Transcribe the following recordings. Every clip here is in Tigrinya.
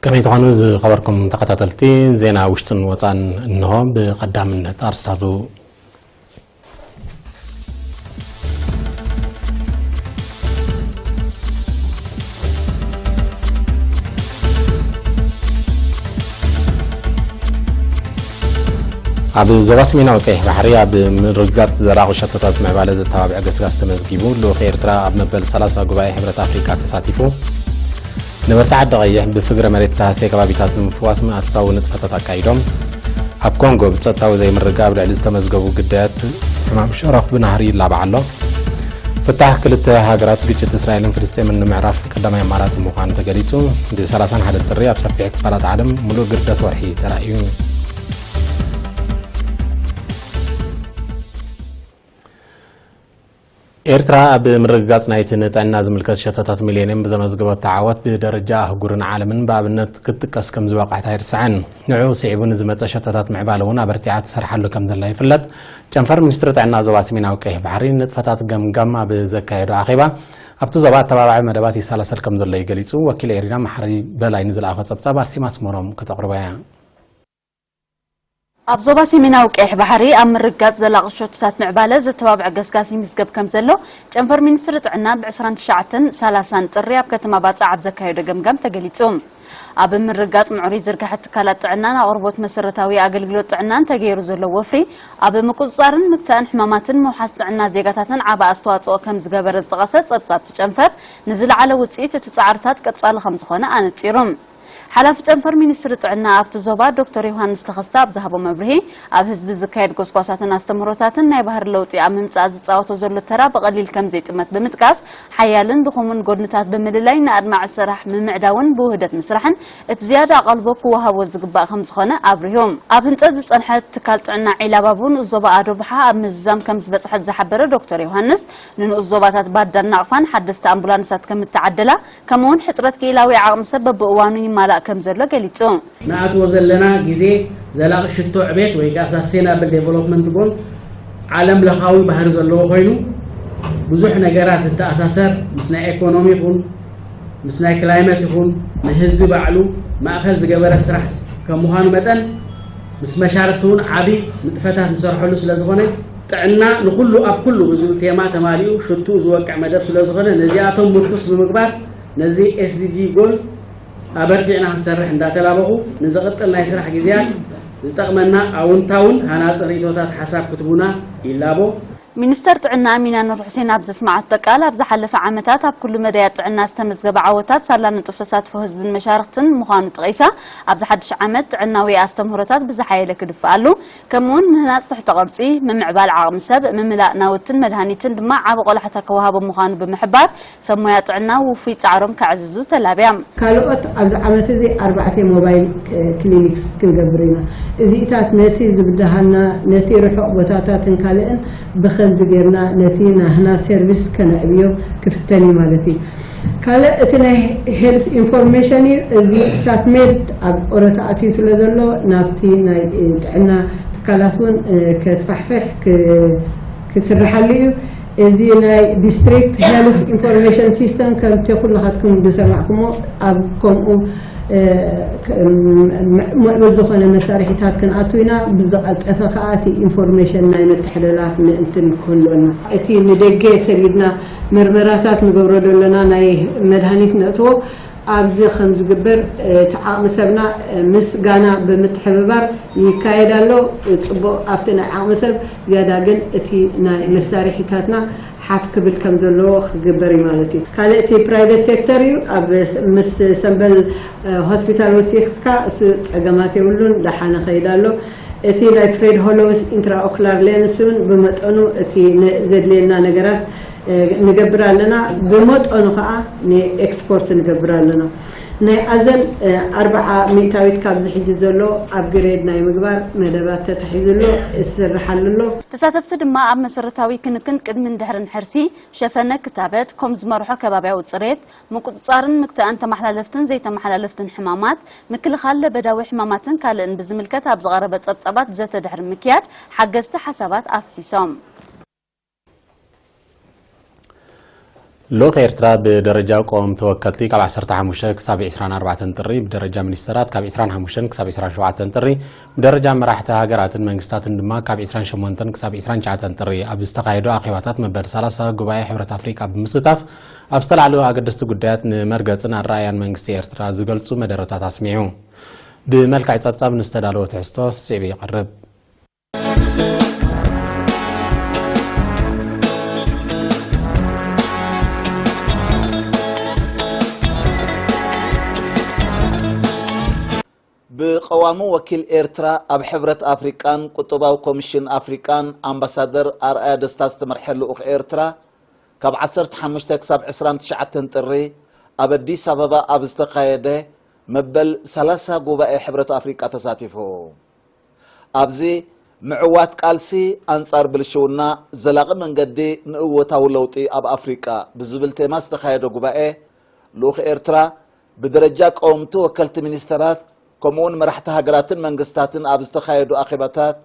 ከመይ ትኾኑ ዝኸበርኩም ተኸታተልቲ ዜና ውሽጥን ወፃን? እንሆ ብቐዳምነት ኣርስታቱ። ኣብ ዞባ ሰሜናዊ ቀይሕ ባሕሪ ኣብ ምርግጋፅ ዘላቒ ሸቶታት ምዕባለ ዘተባብዕ ገስጋስ ተመዝጊቡ። ልኡኽ ኤርትራ ኣብ መበል ሰላሳ ጉባኤ ሕብረት ኣፍሪካ ተሳቲፉ። ነበርቲ ዓዲ ቀይሕ ብፍግረ መሬት ዝተሃስየ ከባቢታት ንምፍዋስ ምእታዊ ንጥፈታት ኣካይዶም። ኣብ ኮንጎ ብጸጥታዊ ዘይምርግጋእ ኣብ ልዕሊ ዝተመዝገቡ ግዳያት ሕማም ሸሮኽ ብናህሪ ይላባዕ ኣሎ። ፍታሕ ክልተ ሃገራት ግጭት እስራኤልን ፍልስጤምን ንምዕራፍ ቀዳማይ ኣማራጺ ምዃኑ ተገሊጹ። ብ ሰላሳን ሓደን ጥሪ ኣብ ሰፊሕ ክፋላት ዓለም ምሉእ ግርደት ወርሒ ተራእዩ። ኤርትራ ኣብ ምርግጋጽ ናይቲ ንጥዕና ዝምልከት ሸቶታት ሚሌንየም ብዘመዝገበቶ ዓወት ብደረጃ ኣህጉርን ዓለምን ብኣብነት ክትጥቀስ ከም ዝበቕዐት ኣይርሳዕን። ንዕኡ ስዒቡ ንዝመጸ ሸቶታት ምዕባለ እውን ኣበርቲዓ ትሰርሓሉ ከም ዘላ ይፍለጥ። ጨንፈር ሚኒስትሪ ጥዕና ዞባ ሰሜናዊ ቀይሕ ባሕሪ ንጥፈታት ገምጋም ኣብ ዘካየዶ ኣኼባ ኣብቲ ዞባ ኣተባባዒ መደባት ይሰላሰል ከም ዘሎ እዩ ገሊጹ። ወኪል ኤሪና መሓሪ በላይ ንዝለኣኾ ጸብጻብ ኣርሴማ ኣስመሮም ክተቕርቦ እያ። ኣብ ዞባ ሰሜናዊ ቀይሕ ባሕሪ ኣብ ምርግጋጽ ዘላቒ ሸቶታት ምዕባለ ዘተባብዕ ገስጋስ ይምዝገብ ከም ዘሎ ጨንፈር ሚኒስትሪ ጥዕና ብ ዕስራን ትሽዓተን ሰላሳን ጥሪ ኣብ ከተማ ባጽዕ ኣብ ዘካየዶ ገምጋም ተገሊጹ። ኣብ ምርግጋጽ ምዕሩይ ዝርግሐ ትካላት ጥዕናን ኣቕርቦት መሰረታዊ ኣገልግሎት ጥዕናን ተገይሩ ዘሎ ወፍሪ ኣብ ምቁጽጻርን ምክታእን ሕማማትን ምውሓስ ጥዕና ዜጋታትን ዓቢ ኣስተዋጽኦ ከም ዝገበረ ዝጠቐሰ ጸብጻብ እቲ ጨንፈር ንዝለዓለ ውጽኢት እቲ ጻዕርታት ቀጻሊ ከም ዝኾነ ኣነጺሩ። ሓላፊ ጨንፈር ሚኒስትሪ ጥዕና ኣብቲ ዞባ ዶክተር ዮሃንስ ተኸስተ ኣብ ዝሃቦ መብርሂ፣ ኣብ ህዝቢ ዝካየድ ጎስጓሳትን ኣስተምህሮታትን ናይ ባህሪ ለውጢ ኣብ ምምጻእ ዝጻወቶ ዘሎ ተራ ብቐሊል ከም ዘይጥመት ብምጥቃስ፣ ሓያልን ድኹምን ጎድንታት ብምልላይ ንኣድማዒ ስራሕ ምምዕዳውን ብውህደት ምስራሕን እቲ ዝያዳ ኣቓልቦ ክወሃቦ ዝግባእ ከም ዝኾነ ኣብሪሁ። ኣብ ህንጸት ዝጸንሐ ትካል ጥዕና ዒላባቡ ንኡስ ዞባ ኣዶብሓ ኣብ ምዝዛም ከም ዝበጽሐት ዝሓበረ ዶክተር ዮሃንስ፣ ንንኡስ ዞባታት ባዳን ናቕፋን ሓደስቲ ኣምቡላንሳት ከም እተዓደላ፣ ከምኡውን ሕጽረት ክኢላዊ ዓቕሚ ሰብ በብእዋኑ ይማላእ ከም ዘሎ ገሊጹ። ንኣትዎ ዘለና ግዜ ዘላቒ ሽቶ ዕቤት ወይ ከኣ ሳስቴናብል ዴቨሎፕመንት ጎል ዓለም ለኻዊ ባህሪ ዘለዎ ኮይኑ ብዙሕ ነገራት ዝተኣሳሰር ምስ ናይ ኤኮኖሚ ይኹን ምስ ናይ ክላይመት ይኹን ንህዝቢ ባዕሉ ማእኸል ዝገበረ ስራሕ ከም ምዃኑ መጠን ምስ መሻርኽቲ እውን ዓቢ ንጥፈታት ንሰርሐሉ ስለ ዝኾነ ጥዕና ንኹሉ ኣብ ኩሉ ብዝብል ቴማ ተማሊኡ ሽትኡ ዝወቅዕ መደብ ስለ ዝኾነ ነዚኣቶም ምርኩስ ብምግባር ነዚ ኤስዲጂ ጎል ኣበርቲዕና ክንሰርሕ እንዳተላበኹ ንዝቕጥል ናይ ስራሕ ግዜያት ዝጠቕመና ኣውንታውን ሃናጽን ርእቶታት ሓሳብ ክትቡና ይላቦ። ሚኒስተር ጥዕና ኣሚና ኑር ሑሴን ኣብ ዘስመዓቶ ቃል፣ ኣብ ዝሓለፈ ዓመታት ኣብ ኩሉ መዳያት ጥዕና ዝተመዝገበ ዓወታት ሳላ ንጡፍ ተሳትፎ ህዝብን መሻርኽትን ምዃኑ ጠቒሳ፣ ኣብዚ ሓድሽ ዓመት ጥዕናዊ ኣስተምህሮታት ብዝሓየለ ክድፈኣሉ፣ ከምኡውን ምህናጽ ትሕተ ቅርጺ፣ ምምዕባል ዓቕሚ ሰብ፣ ምምላእ ናውትን መድሃኒትን ድማ ዓቢ ቆላሕታ ክወሃቦ ምዃኑ ብምሕባር፣ ሰብ ሞያ ጥዕና ውፉይ ጻዕሮም ከዕዝዙ ተላብያ። ካልኦት ኣብዚ ዓመት እዚ ኣርባዕተ ሞባይል ክሊኒክስ ክንገብር ኢና። እዚኢታት ነቲ ዝብድሃና፣ ነቲ ርሑቕ ቦታታትን ካልእን ብኸምዚ ጌርና ነቲ ናህና ሰርቪስ ከነዕብዮ ክፍተን እዩ ማለት እዩ። ካልእ እቲ ናይ ሄልስ ኢንፎርሜሽን እዩ። እዚ ሳትሜድ ኣብ ኦሮታ ኣትዩ ስለ ዘሎ ናብቲ ናይ ጥዕና ትካላት እውን ከስፋሕፍሕ ክስርሓሉ እዩ። እዚ ናይ ዲስትሪክት ሄልስ ኢንፎርሜሽን ሲስተም ከምቲ ኩልኻትኩም ዝሰማዕኩሞ ኣብ ከምኡ ምዕቡል ዝኾነ መሳርሒታት ክንኣቱ ኢና። ብዝቐልጠፈ ከዓ እቲ ኢንፎርሜሽን ናይ ምትሕልላፍ ምእንቲ ንክህልወና እቲ ንደገ ሰዲድና ምርመራታት ንገብሮ ዘለና ናይ መድሃኒት ነእትዎ ኣብዚ ከም ዝግበር እቲ ዓቕሚ ሰብና ምስ ጋና ብምትሕብባር ይካየድ ኣሎ። ፅቡቕ ኣብቲ ናይ ዓቕሚ ሰብ ዝያዳ ግን እቲ ናይ መሳርሒታትና ሓፍ ክብል ከም ዘለዎ ክግበር እዩ ማለት እዩ። ካልእ እቲ ፕራይቬት ሴክተር እዩ። ኣብ ምስ ሰምበል ሆስፒታል ወሲኽካ እሱ ፀገማት የብሉን፣ ደሓነ ከይድ ኣሎ። እቲ ናይ ፍሬድ ሆሎውስ ኢንትራኦኩላር ሌንስ እውን ብመጠኑ እቲ ዘድልየና ነገራት ንገብር ኣለና። ብመጠኑ ከዓ ንኤክስፖርት ንገብር ኣለና። ናይ ኣዘን ኣርብዓ ሚእታዊት ካብዚ ሕጂ ዘሎ ኣፕግሬድ ናይ ምግባር መደባት ተታሒዙ ኣሎ፣ ይስርሓሉ ኣሎ። ተሳተፍቲ ድማ ኣብ መሰረታዊ ክንክን ቅድምን ድሕርን ሕርሲ፣ ሸፈነ ክታበት፣ ኮም ዝመርሖ ከባብያዊ ጽሬት፣ ምቁጽጻርን ምክትኣን ተመሓላለፍትን ዘይተመሓላለፍትን ሕማማት፣ ምክልኻል ለበዳዊ ሕማማትን ካልእን ብዝምልከት ኣብ ዝቐረበ ጸብጻባት ዘተ ድሕሪ ምክያድ ሓገዝቲ ሓሳባት ኣፍሲሶም። ልኡኽ ኤርትራ ብደረጃ ቀወምቲ ወከልቲ ካብ ዓሰርተ ሓሙሽተ ክሳብ ዕስራን ኣርባዕተን ጥሪ፣ ብደረጃ ሚኒስተራት ካብ ዕስራን ሓሙሽተን ክሳብ ዕስራን ሸውዓተን ጥሪ፣ ብደረጃ መራሕቲ ሃገራትን መንግስታትን ድማ ካብ ዕስራን ሸሞንተን ክሳብ ዕስራን ትሽዓተን ጥሪ ኣብ ዝተኻየዱ ኣኼባታት መበል ሰላሳ ጉባኤ ሕብረት ኣፍሪቃ ብምስታፍ ኣብ ዝተላዕሉ ኣገደስቲ ጉዳያት ንመርገጽን ኣረኣእያን መንግስቲ ኤርትራ ዝገልጹ መደረታት ኣስሚዑ። ብመልክዕ ጸብጻብ ንዝተዳለወ ትሕዝቶ ስዒቡ ይቐርብ። ብቐዋሙ ወኪል ኤርትራ ኣብ ሕብረት ኣፍሪቃን ቁጠባዊ ኮሚሽን ኣፍሪቃን ኣምባሳደር ኣርኣያ ደስታ ዝተመርሐ ልኡኽ ኤርትራ፣ ካብ ዓሰርተ ሓሙሽተ ክሳብ ዕስራን ትሽዓተን ጥሪ ኣብ ኣዲስ ኣበባ ኣብ ዝተኻየደ መበል ሰላሳ ጉባኤ ሕብረት ኣፍሪቃ ተሳቲፉ። ኣብዚ ምዕዋት ቃልሲ ኣንጻር ብልሽውና፣ ዘላቒ መንገዲ ንእወታዊ ለውጢ ኣብ ኣፍሪቃ ብዝብል ቴማ ዝተኻየደ ጉባኤ፣ ልኡኽ ኤርትራ ብደረጃ ቀወምቲ ወከልቲ ሚኒስተራት፣ ከምኡውን መራሕቲ ሃገራትን መንግስታትን ኣብ ዝተኻየዱ ኣኼባታት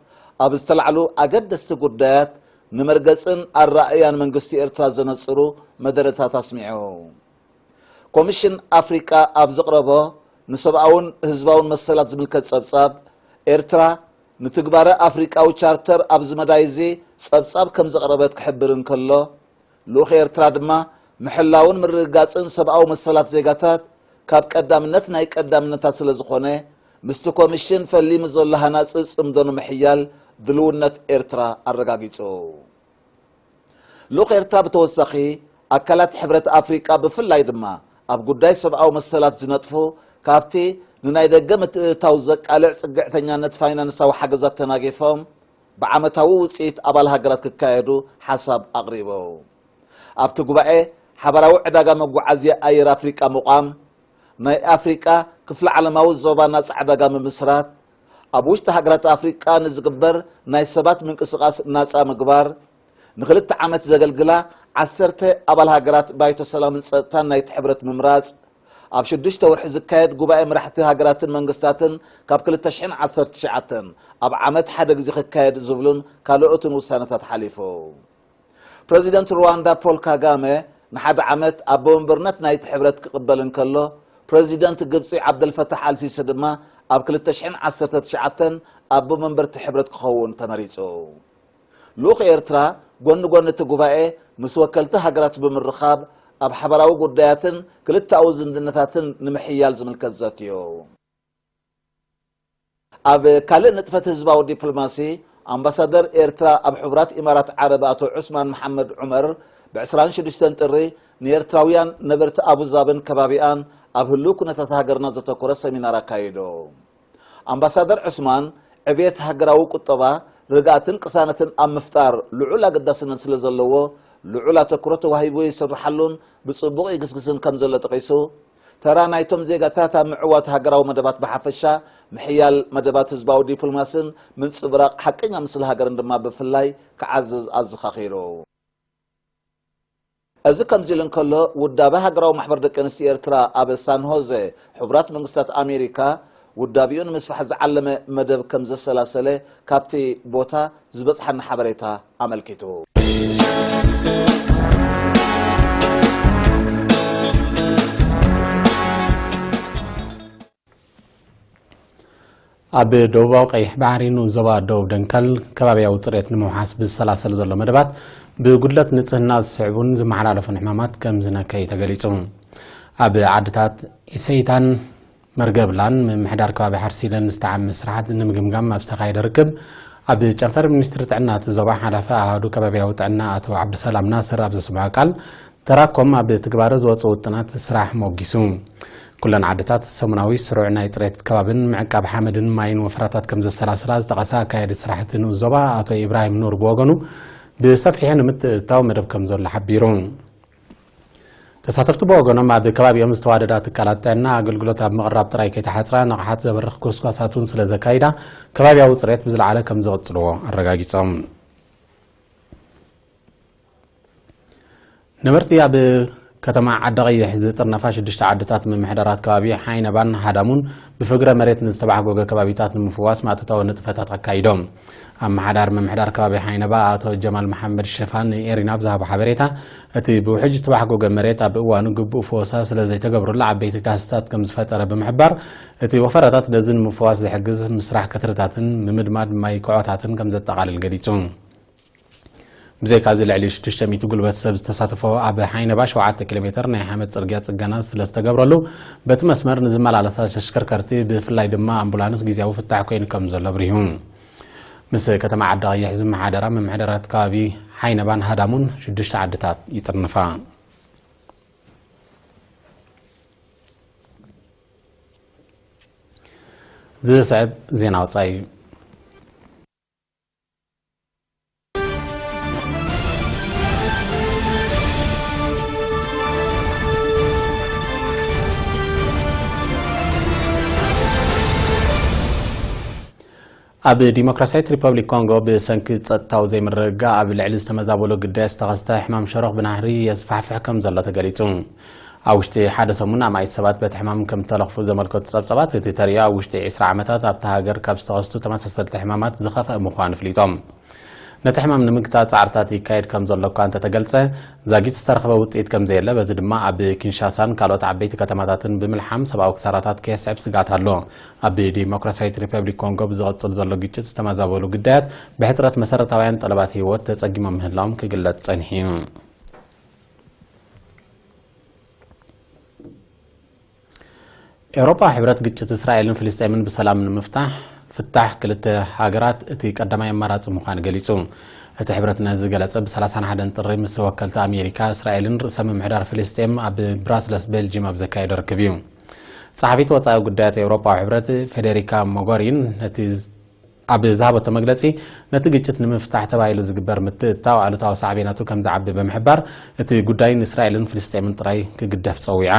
ኣብ ዝተላዕሉ ኣገደስቲ ጉዳያት ንመርገጽን ኣረኣእያን መንግስቲ ኤርትራ ዘነጽሩ መደረታት ኣስሚዑ። ኮሚሽን ኣፍሪቃ ኣብ ዘቕረቦ ንሰብኣውን ህዝባውን መሰላት ዝምልከት ጸብጻብ፣ ኤርትራ ንትግባረ ኣፍሪቃዊ ቻርተር ኣብዚ መዳይ እዚ ጸብጻብ ከም ዘቕረበት ክሕብር እንከሎ፣ ልኡኽ ኤርትራ ድማ ምሕላውን ምርግጋጽን ሰብኣዊ መሰላት ዜጋታት ካብ ቀዳምነት ናይ ቀዳምነታት ስለ ዝኾነ፣ ምስቲ ኮሚሽን ፈሊሙ ዘሎ ሃናጺ ጽምዶ ንምሕያል ድልውነት ኤርትራ ኣረጋጊጹ። ልኡኽ ኤርትራ ብተወሳኺ፣ ኣካላት ሕብረት ኣፍሪቃ ብፍላይ ድማ ኣብ ጉዳይ ሰብኣዊ መሰላት ዝነጥፉ፣ ካብቲ ንናይ ደገ ምትእትታው ዘቃልዕ ጽግዕተኛነት ፋይናንሳዊ ሓገዛት ተናጊፎም፣ ብዓመታዊ ውጽኢት ኣባል ሃገራት ክካየዱ ሓሳብ ኣቕሪቡ። ኣብቲ ጉባኤ፣ ሓባራዊ ዕዳጋ መጓዓዝያ ኣየር ኣፍሪቃ ምቋም፣ ናይ ኣፍሪቃ ክፍለ ዓለማዊ ዞባ ናጻ ዕዳጋ ምምስራት፣ ኣብ ውሽጢ ሃገራት ኣፍሪቃ ንዝግበር ናይ ሰባት ምንቅስቓስ ናጻ ምግባር፣ ንኽልተ ዓመት ዘገልግላ ዓሰርተ ኣባል ሃገራት ባይቶ ሰላምን ጸጥታን ናይቲ ሕብረት ምምራጽ፣ ኣብ ሽዱሽተ ወርሒ ዝካየድ ጉባኤ መራሕቲ ሃገራትን መንግስታትን ካብ ክልተ ሽሕን ዓሰርተ ትሽዓተን ኣብ ዓመት ሓደ ግዜ ክካየድ ዝብሉን ካልኦትን ውሳነታት ሓሊፉ። ፕረዚደንት ሩዋንዳ ፖል ካጋመ ንሓደ ዓመት ኣቦ መንበርነት ናይቲ ሕብረት ክቕበል እንከሎ፣ ፕረዚደንት ግብጺ ዓብደልፈታሕ ኣልሲሲ ድማ ኣብ ክልተ ሽሕን ዓሰርተ ትሽዓተን ኣቦ መንበርቲ ሕብረት ክኸውን ተመሪጹ። ልኡኽ ኤርትራ ጎኒ ጎኒ እቲ ጉባኤ ምስ ወከልቲ ሃገራት ብምርኻብ ኣብ ሓባራዊ ጉዳያትን ክልተኣዊ ዝምድናታትን ንምሕያል ዝምልከት ዘትዩ። ኣብ ካልእ ንጥፈት ህዝባዊ ዲፕሎማሲ፣ ኣምባሳደር ኤርትራ ኣብ ሕቡራት ኢማራት ዓረብ ኣቶ ዑስማን መሓመድ ዑመር ብ ዕስራን ሽዱሽተን ጥሪ ንኤርትራውያን ነበርቲ ኣቡዛብን ከባቢኣን ኣብ ህሉው ኩነታት ሃገርና ዘተኮረ ሰሚናር ኣካይዱ። ኣምባሳደር ዑስማን፣ ዕብየት ሃገራዊ ቁጠባ፣ ርግኣትን ቅሳነትን ኣብ ምፍጣር ልዑል ኣገዳስነት ስለ ዘለዎ፣ ልዑል ኣተኩሮ ተዋሂቡ ይስርሓሉን ብጽቡቕ ይግስግስን ከም ዘሎ ጠቒሱ፣ ተራ ናይቶም ዜጋታት ኣብ ምዕዋት ሃገራዊ መደባት ብሓፈሻ፣ ምሕያል መደባት ህዝባዊ ዲፕሎማስን ምንጽብራቕ ሓቀኛ ምስሊ ሃገርን ድማ ብፍላይ ክዓዝዝ ኣዘኻኺሩ። እዚ ከምዚ ኢሉ እንከሎ፣ ውዳበ ሃገራዊ ማሕበር ደቂ ኣንስትዮ ኤርትራ ኣብ ሳን ሆዜ፣ ሕቡራት መንግስታት ኣሜሪካ፣ ውዳቢኡ ንምስፋሕ ዝዓለመ መደብ ከም ዘሰላሰለ ካብቲ ቦታ ዝበጽሓና ሓበሬታ ኣመልኪቱ። ኣብ ደቡባዊ ቀይሕ ባሕሪ ንኡስ ዞባ ደቡብ ደንከል ከባብያዊ ጽሬት ንምውሓስ ብዝሰላሰል ዘሎ መደባት፣ ብጉድለት ንጽህና ዝስዕቡን ዝመሓላለፉን ሕማማት ከም ዝነከዩ ተገሊጹ። ኣብ ዓድታት ኢሰይታን መርገብላን ምምሕዳር ከባቢ ሓርሲለን ዝተዓመ ስራሓት ንምግምጋም ኣብ ዝተኻየደ ርክብ፣ ኣብ ጨንፈር ሚኒስትሪ ጥዕና እቲ ዞባ ሓላፊ ኣሃዱ ከባብያዊ ጥዕና ኣቶ ዓብዱሰላም ናስር ኣብ ዘስምዖ ቃል፣ ተራኮም ኣብ ትግባረ ዝወፁ ውጥናት ስራሕ ሞጊሱ። ኩለን ዓድታት ሰሙናዊ ስሩዕ ናይ ፅሬት ከባብን ምዕቃብ ሓመድን ማይን ወፍራታት ከም ዘሰላስላ ዝጠቐሰ ኣካያዲ ስራሕቲ ንኡስ ዞባ ኣቶ ኢብራሂም ኑር ብወገኑ፣ ብሰፊሑ ንምትእትታው መደብ ከም ዘሎ ሓቢሩ። ተሳተፍቲ ብወገኖም፣ ኣብ ከባቢኦም ዝተዋደዳ ትካላት ጥዕና ኣገልግሎት ኣብ ምቕራብ ጥራይ ከይተሓፅራ፣ ንቕሓት ዘበርኽ ጎስጓሳት እውን ስለ ዘካይዳ፣ ከባቢያዊ ፅሬት ብዝለዓለ ከም ዝቕፅልዎ ኣረጋጊፆም። ነበርቲ ኣብ ከተማ ዓዲ ቀይሕ ዝጥርነፋ ሽዱሽተ ዓድታት ምምሕዳራት ከባቢ ሓይነባን ሃዳሙን ብፍግረ መሬት ንዝተባሕጎገ ከባቢታት ንምፍዋስ ማእቶታዊ ንጥፈታት ኣካይዶም። ኣመሓዳሪ ምምሕዳር ከባቢ ሓይነባ ኣቶ ጀማል መሓመድ ሸፋን ንኤሪና ብዝሃቦ ሓበሬታ፣ እቲ ብውሕጅ ዝተባሕጎገ መሬት ኣብ እዋኑ ግቡእ ፈወሳ ስለ ዘይተገብረሉ ዓበይቲ ጋህስታት ከም ዝፈጠረ ብምሕባር፣ እቲ ወፈራታት ነዚ ንምፍዋስ ዝሕግዝ ምስራሕ ከትርታትን ምምድማድ ማይ ክዖታትን ከም ዘጠቓልል ገሊጹ። ብዘይካዚ ልዕሊ ሽዱሽተ ሚእቲ ጉልበት ሰብ ዝተሳተፎ ኣብ ሓይነባ ሸውዓተ ኪሎ ሜትር ናይ ሓመድ ጽርግያ ጽገና ስለ ዝተገብረሉ፣ በቲ መስመር ንዝመላለሳ ተሽከርከርቲ ብፍላይ ድማ ኣምቡላንስ ግዜያዊ ፍታሕ ኮይኑ ከም ዘሎ ኣብሪሁ። ምስ ከተማ ዓዲ ቀይሕ ዝመሓደራ ምምሕዳራት ከባቢ ሓይነባን ሃዳሙን ሽዱሽተ ዓድታት ይጥርንፋ። ዝስዕብ ዜና ወጻኢ። ኣብ ዲሞክራሲያዊት ሪፐብሊክ ኮንጎ ብሰንኪ ጸጥታዊ ዘይምርግጋእ ኣብ ልዕሊ ዝተመዛበሉ ግዳያት ዝተኸስተ ሕማም ሸሮኽ ብናህሪ የስፋሕፍሕ ከም ዘሎ ተገሊጹ። ኣብ ውሽጢ ሓደ ሰሙን ኣማኢት ሰባት በቲ ሕማም ከም ዝተለኽፉ ዘመልከቱ ጸብጸባት፣ እቲ ተርእዮ ኣብ ውሽጢ ዕስራ ዓመታት ኣብታ ሃገር ካብ ዝተኸስቱ ተመሳሰልቲ ሕማማት ዝኸፍአ ምዃኑ ኣፍሊጦም። ነቲ ሕማም ንምግታእ ጻዕርታት ይካየድ ከም ዘሎ እኳ እንተተገልጸ፣ ዛጊት ዝተረኽበ ውጽኢት ከም ዘየለ፣ በዚ ድማ ኣብ ኪንሻሳን ካልኦት ዓበይቲ ከተማታትን ብምልሓም ሰብኣዊ ክሳራታት ከየስዕብ ስግኣት ኣሎ። ኣብ ዲሞክራሲያዊት ሪፐብሊክ ኮንጎ ብዝቕጽል ዘሎ ግጭት ዝተመዛበሉ ግዳያት ብሕጽረት መሰረታውያን ጠለባት ህይወት ተጸጊሞም ምህላዎም ክግለጽ ጸኒሑ እዩ። ኤውሮጳዊ ሕብረት ግጭት እስራኤልን ፍልስጤምን ብሰላም ንምፍታሕ፣ ፍታሕ ክልተ ሃገራት እቲ ቀዳማይ ኣማራጺ ምዃኑ ገሊጹ። እቲ ሕብረት ነዚ ዝገለጸ ብ ሰላሳን ሓደን ጥሪ ምስ ወከልቲ ኣሜሪካ፣ እስራኤልን ርእሰ ምምሕዳር ፍልስጤም ኣብ ብራስለስ ቤልጅየም ኣብ ዘካየዶ ርክብ እዩ። ጸሓፊት ወጻኢ ጉዳያት ኤውሮጳዊ ሕብረት ፌዴሪካ ሞጎሪን ነቲ ኣብ ዝሃበቶ መግለጺ፣ ነቲ ግጭት ንምፍታሕ ተባሂሉ ዝግበር ምትእትታው ኣሉታዊ ሳዕቤናቱ ከም ዝዓቢ ብምሕባር፣ እቲ ጉዳይ ንእስራኤልን ፍልስጤምን ጥራይ ክግደፍ ጸዊዓ።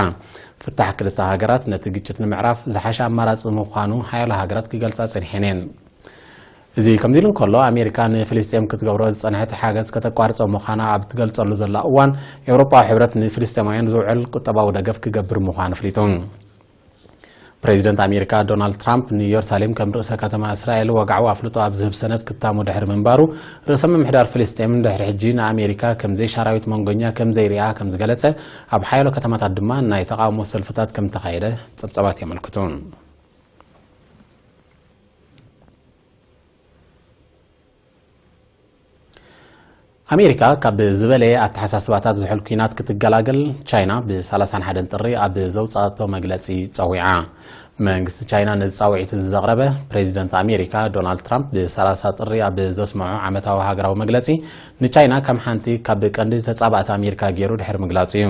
ፍታሕ ክልተ ሃገራት ነቲ ግጭት ንምዕራፍ ዝሓሸ ኣማራጺ ምዃኑ ሓያሎ ሃገራት ክገልጻ ጸኒሐን እየን። እዚ ከምዚ ኢሉ እንከሎ፣ ኣሜሪካ ንፍልስጤም ክትገብሮ ዝጸንሐት ሓገዝ ከተቋርጾ ምዃና ኣብ ትገልጸሉ ዘላ እዋን፣ ኤውሮጳዊ ሕብረት ንፍልስጤማውያን ዝውዕል ቁጠባዊ ደገፍ ክገብር ምዃኑ ኣፍሊጡ። ፕሬዚደንት ኣሜሪካ ዶናልድ ትራምፕ ንኢየሩሳሌም ከም ርእሰ ከተማ እስራኤል ወግዓዊ ኣፍልጦ ኣብ ዝህብ ሰነድ ክታሙ ድሕሪ ምንባሩ፣ ርእሰ ምምሕዳር ፍልስጤም ድሕሪ ሕጂ ንኣሜሪካ ከም ዘይሻራዊት መንጎኛ ከም ዘይሪኣ ከም ዝገለጸ፣ ኣብ ሓያሎ ከተማታት ድማ ናይ ተቓውሞ ሰልፍታት ከም ተኻየደ ጸብጻባት የመልክቱ። ኣሜሪካ ካብ ዝበለየ ኣተሓሳስባታት ዝሑል ኲናት ክትገላገል ቻይና ብ ሰላሳን ሓደን ጥሪ ኣብ ዘውጻእቶ መግለጺ ጸዊዓ። መንግስቲ ቻይና ነዚ ጻውዒት እዚ ዘቕረበ፣ ፕሬዚደንት ኣሜሪካ ዶናልድ ትራምፕ ብ ሰላሳ ጥሪ ኣብ ዘስምዖ ዓመታዊ ሃገራዊ መግለጺ፣ ንቻይና ከም ሓንቲ ካብ ቀንዲ ተጻባእቲ ኣሜሪካ ገይሩ ድሕሪ ምግላጹ እዩ።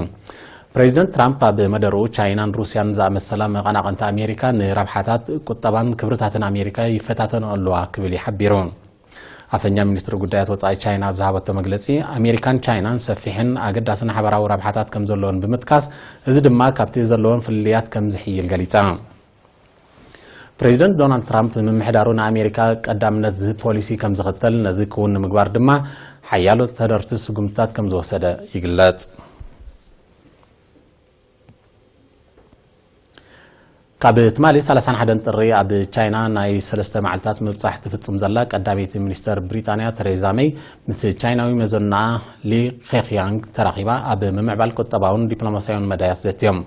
ፕሬዚደንት ትራምፕ ኣብ መደርኡ፣ ቻይናን ሩስያን ዝኣመሰላ መቐናቕንቲ ኣሜሪካ ንረብሓታት ቁጠባን ክብርታትን ኣሜሪካ ይፈታተንኦ ኣለዋ ክብል እዩ ሓቢሩ። ኣፈኛ ሚኒስትሪ ጉዳያት ወጻኢ ቻይና ኣብ ዝሃበቶ መግለጺ፣ ኣሜሪካን ቻይናን ሰፊሕን ኣገዳስን ሓበራዊ ረብሓታት ከም ዘለወን ብምጥቃስ፣ እዚ ድማ ካብቲ ዘለወን ፍልልያት ከም ዝሕይል ገሊጻ። ፕሬዚደንት ዶናልድ ትራምፕ ምምሕዳሩ ንኣሜሪካ ቀዳምነት ዝህብ ፖሊሲ ከም ዝኽተል፣ ነዚ ክውን ንምግባር ድማ ሓያሎ ተደርቲ ስጉምትታት ከም ዝወሰደ ይግለጽ። ካብ ትማሊ ሰላሳን ሓደን ጥሪ ኣብ ቻይና ናይ ሰለስተ መዓልታት ምብጻሕ ትፍጽም ዘላ ቀዳመይቲ ሚኒስተር ብሪጣንያ ተሬዛ መይ፣ ምስ ቻይናዊ መዘናኣ ሊ ኬክያንግ ተራኺባ ኣብ ምምዕባል ቁጠባውን ዲፕሎማስያውን መዳያት ዘትዮም።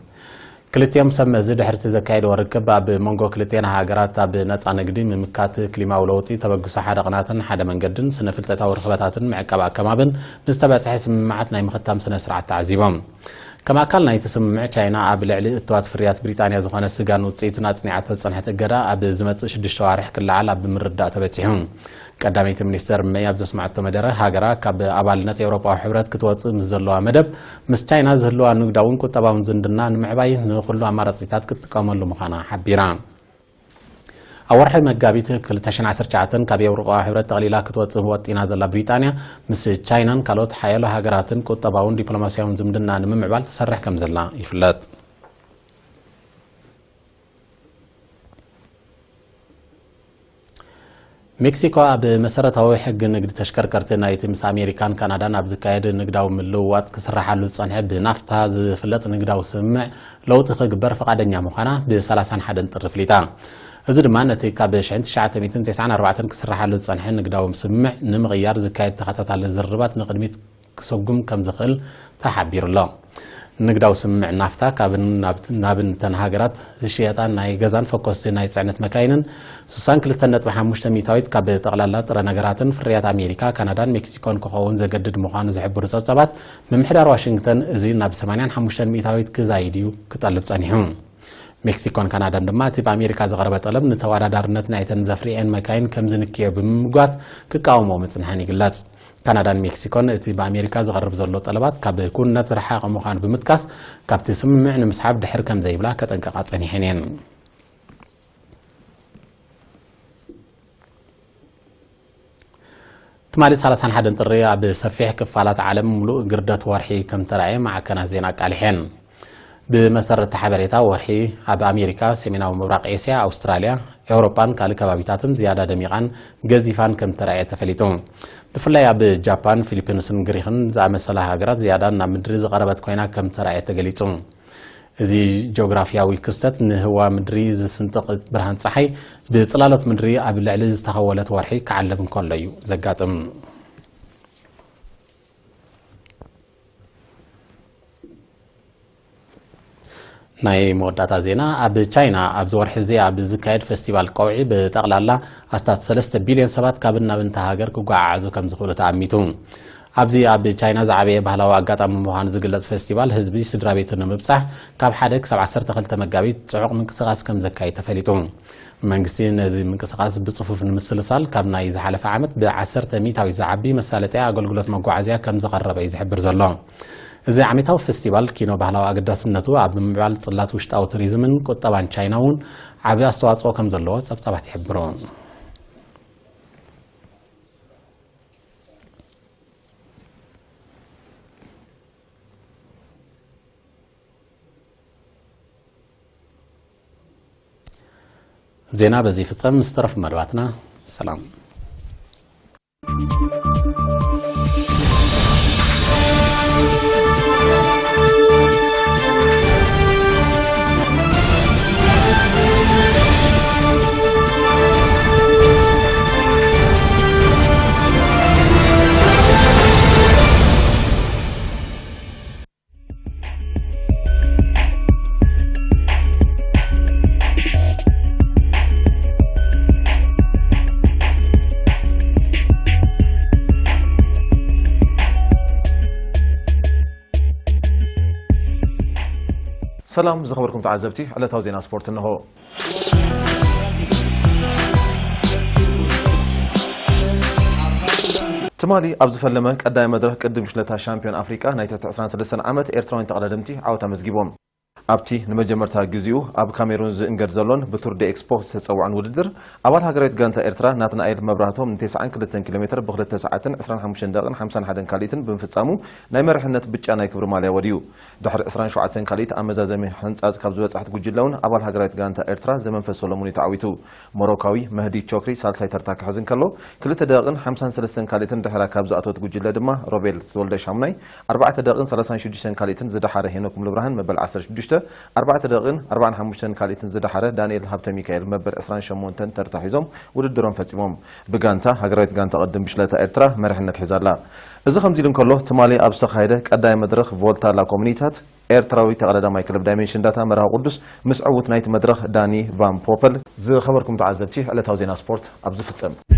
ክልቲኦም ሰብ መዚ ድሕርቲ ዘካየድዎ ርክብ፣ ኣብ መንጎ ክልቲኤን ሃገራት ኣብ ነጻ ንግዲ፣ ምምካት ክሊማዊ ለውጢ፣ ተበግሶ ሓደ ቅናትን ሓደ መንገድን፣ ስነ ፍልጠታዊ ርኽበታትን ምዕቃብ ኣከማብን ንዝተበጽሐ ስምምዓት ናይ ምኽታም ስነ ስርዓት ተዓዚቦም። ከም ኣካል ናይቲ ስምምዕ፣ ቻይና ኣብ ልዕሊ እትዋት ፍርያት ብሪጣንያ ዝኾነ ስጋን ውጽኢቱን ኣጽኒዓቶ ዝጸንሐት እገዳ ኣብ ዝመጽእ ሽዱሽተ ኣዋርሕ ክለዓል ኣብ ምርድዳእ ተበጺሑ። ቀዳመይቲ ሚኒስተር መይ ኣብ ዘስመዐቶ መደረ፣ ሃገራ ካብ ኣባልነት ኤውሮጳዊ ሕብረት ክትወጽእ ምስ ዘለዋ መደብ፣ ምስ ቻይና ዝህልዋ ንግዳውን ቁጠባውን ዝምድና ንምዕባይ ንኹሉ ኣማራጺታት ክትጥቀመሉ ምዃና ሓቢራ። ኣብ ወርሒ መጋቢት ክልተ ሽሕን ዓሰርተ ትሽዓተን ካብ ኤውሮጳዊ ሕብረት ጠቕሊላ ክትወጽእ ወጢና ዘላ ብሪጣንያ፣ ምስ ቻይናን ካልኦት ሓያሎ ሃገራትን ቁጠባውን ዲፕሎማስያውን ዝምድና ንምምዕባል ትሰርሕ ከም ዘላ ይፍለጥ። ሜክሲኮ ኣብ መሰረታዊ ሕጊ ንግዲ ተሽከርከርቲ ናይቲ ምስ ኣሜሪካን ካናዳን ኣብ ዝካየድ ንግዳዊ ምልውዋጥ ክስራሓሉ ዝጸንሐ ብናፍታ ዝፍለጥ ንግዳዊ ስምምዕ ለውጢ ክግበር ፈቓደኛ ምዃና ብ ሰላሳን ሓደን ጥሪ ኣፍሊጣ። እዚ ድማ ነቲ ካብ ሸሕን ትሽዓተ ሚእትን ተስዓን ኣርባዕተን ክስራሓሉ ዝጸንሐ ንግዳዊ ስምምዕ ንምቕያር ዝካየድ ተኸታታሊ ዝርርባት ንቕድሚት ክሰጉም ከም ዝኽእል ተሓቢሩ ኣሎ። ንግዳዊ ስምምዕ ናፍታ ካብን ናብን ናብን እተን ሃገራት ዝሽየጣ ናይ ገዛን ፈኮስቲ ናይ ጽዕነት መካይንን ስሳን ክልተን ነጥቢ ሓሙሽተ ሚእታዊት ካብ ጠቕላላ ጥረ ነገራትን ፍርያት ኣሜሪካ፣ ካናዳን ሜክሲኮን ክኸውን ዘገድድ ምዃኑ ዝሕብሩ ጸብጻባት፣ ምምሕዳር ዋሽንግተን እዚ ናብ ሰማንያን ሓሙሽተን ሚእታዊት ክዛይድ እዩ ክጠልብ ጸኒሑ። ሜክሲኮን ካናዳን ድማ እቲ ብኣሜሪካ ዝቐረበ ጠለብ ንተወዳዳርነት ናይተን ዘፍርየን መካይን ከም ዝንክዮ ብምምጓት ክቃወሞ ምጽንሐን ይግለጽ። ካናዳን ሜክሲኮን እቲ ብኣሜሪካ ዝቐርብ ዘሎ ጠለባት ካብ ክውንነት ዝረሓቐ ምዃኑ ብምጥቃስ፣ ካብቲ ስምምዕ ንምስሓብ ድሕር ከም ዘይብላ ከጠንቀቓ ጸኒሐን እየን። ትማሊ ሰላሳን ሓደን ጥሪ ኣብ ሰፊሕ ክፋላት ዓለም ምሉእ ግርደት ወርሒ ከም ተራእየ ማዕከናት ዜና ኣቃሊሐን። ብመሰረት ሓበሬታ ወርሒ ኣብ ኣሜሪካ፣ ሰሜናዊ ምብራቕ ኤስያ፣ ኣውስትራልያ፣ ኤውሮጳን ካልእ ከባቢታትን ዝያዳ ደሚቓን ገዚፋን ከም ተራእየ ተፈሊጡ። ብፍላይ ኣብ ጃፓን፣ ፊሊፒንስን ግሪኽን ዝኣመሰላ ሃገራት ዝያዳ ናብ ምድሪ ዝቐረበት ኮይና ከም ተራእየ ተገሊጹ። እዚ ጂኦግራፊያዊ ክስተት ንህዋ ምድሪ ዝስንጥቕ ብርሃን ጸሓይ ብጽላሎት ምድሪ ኣብ ልዕሊ ዝተኸወለት ወርሒ ክዓልብ እንከሎ እዩ ዘጋጥም። ናይ መወዳእታ ዜና፣ ኣብ ቻይና ኣብዚ ወርሒ እዚ ኣብ ዝካየድ ፈስቲቫል ቀውዒ ብጠቕላላ ኣስታት ሰለስተ ቢልዮን ሰባት ካብን ናብን እታ ሃገር ክጓዓዓዙ ከም ዝኽእሉ ተኣሚቱ። ኣብዚ ኣብ ቻይና ዝዓበየ ባህላዊ ኣጋጣሚ ምዃኑ ዝግለጽ ፈስቲቫል፣ ህዝቢ ስድራ ቤቱ ንምብጻሕ ካብ ሓደ ክሳብ ዓሰርተ ክልተ መጋቢት ጽዑቕ ምንቅስቓስ ከም ዘካይድ ተፈሊጡ። መንግስቲ ነዚ ምንቅስቓስ ብጽፉፍ ንምስልሳል ካብ ናይ ዝሓለፈ ዓመት ብዓሰርተ ሚእታዊት ዝዓቢ መሳለጥያ ኣገልግሎት መጓዓዝያ ከም ዝቐረበ እዩ ዝሕብር ዘሎ። እዚ ዓመታዊ ፈስቲቫል ኪኖ ባህላዊ ኣገዳስነቱ ኣብ ምምዕባል ጽላት ውሽጣዊ ቱሪዝምን ቁጠባን ቻይና እውን ዓቢ ኣስተዋጽኦ ከም ዘለዎ ጸብጻባት ይሕብሩ። ዜና በዚ ይፍጸም። ምስ ተረፉ መደባትና ሰላም። ሰላም ዝኸበርኩም ተዓዘብቲ፣ ዕለታዊ ዜና ስፖርት እንሆ። ትማሊ ኣብ ዝፈለመ ቀዳይ መድረኽ ቅድም ሽለታ ሻምፒዮን ኣፍሪቃ ናይ ትሕቲ ዕስራን ሰለስተን ዓመት ኤርትራውያን ተቐዳደምቲ ዓወት ኣመዝጊቦም። ኣብቲ ንመጀመርታ ግዜኡ ኣብ ካሜሩን ዝእንገድ ዘሎን ብቱር ደ ኤክስፖ ዝተጸውዐን ውድድር፣ ኣባል ሃገራዊት ጋንታ ኤርትራ ናትናኤል መብራህቶም ንተስዓን ክልተን ኪሎ ሜትር ብክልተ ሰዓትን ዕስራን ሓሙሽተን ደቂቕን ሓምሳን ሓደን ካልኢትን ብምፍጻሙ ናይ መሪሕነት ብጫ ናይ ክብሪ ማልያ ወድዩ። ድሕሪ ዕስራን ሸውዓተን ካልኢት ኣብ መዛዘሚ ሕንጻጽ ካብ ዝበጽሐት ጉጅለ እውን ኣባል ሃገራዊት ጋንታ ኤርትራ ዘመንፈስ ሰሎሞን እዩ ተዓዊቱ። ሞሮካዊ መህዲ ቾክሪ ሳልሳይ ተርታ ክሕዝ እንከሎ፣ ክልተ ደቂቕን ሓምሳን ሰለስተን ካልኢትን ድሕራ ካብ ዝኣተወት ጉጅለ ድማ ሮቤል ተወልደ ሻሙናይ፣ ኣርባዕተ ደቂቕን ሰላሳን ሽዱሽተን ካልኢትን ዝደሓረ ሄኖክ ሙሉብርሃን መበል ዓሰርተ ሽዱሽተ፣ ኣርባዕተ ደቂቕን ኣርባዓን ሓሙሽተን ካልኢትን ዝደሓረ ዳንኤል ሃብተሚካኤል መበል ዕስራን ሸሞንተን ተርታ ሒዞም ውድድሮም ፈጺሞም። ብጋንታ፣ ሃገራዊት ጋንታ ቅድም ብሽለታ ኤርትራ መሪሕነት ሒዛ ኣላ። እዚ ከምዚ ኢሉ እንከሎ፣ ትማሊ ኣብ ዝተኻየደ ቀዳይ መድረኽ ቮልታ ላ ኮሙኒታት፣ ኤርትራዊ ተቐዳዳማይ ክለብ ዳይሜንሽን ዳታ መርሃዊ ቅዱስ ምስ ዕዉት ናይቲ መድረኽ ዳኒ ቫን ፖፐል። ዝኸበርኩም ተዓዘብቲ፣ ዕለታዊ ዜና ስፖርት ኣብዚ ፍጸም።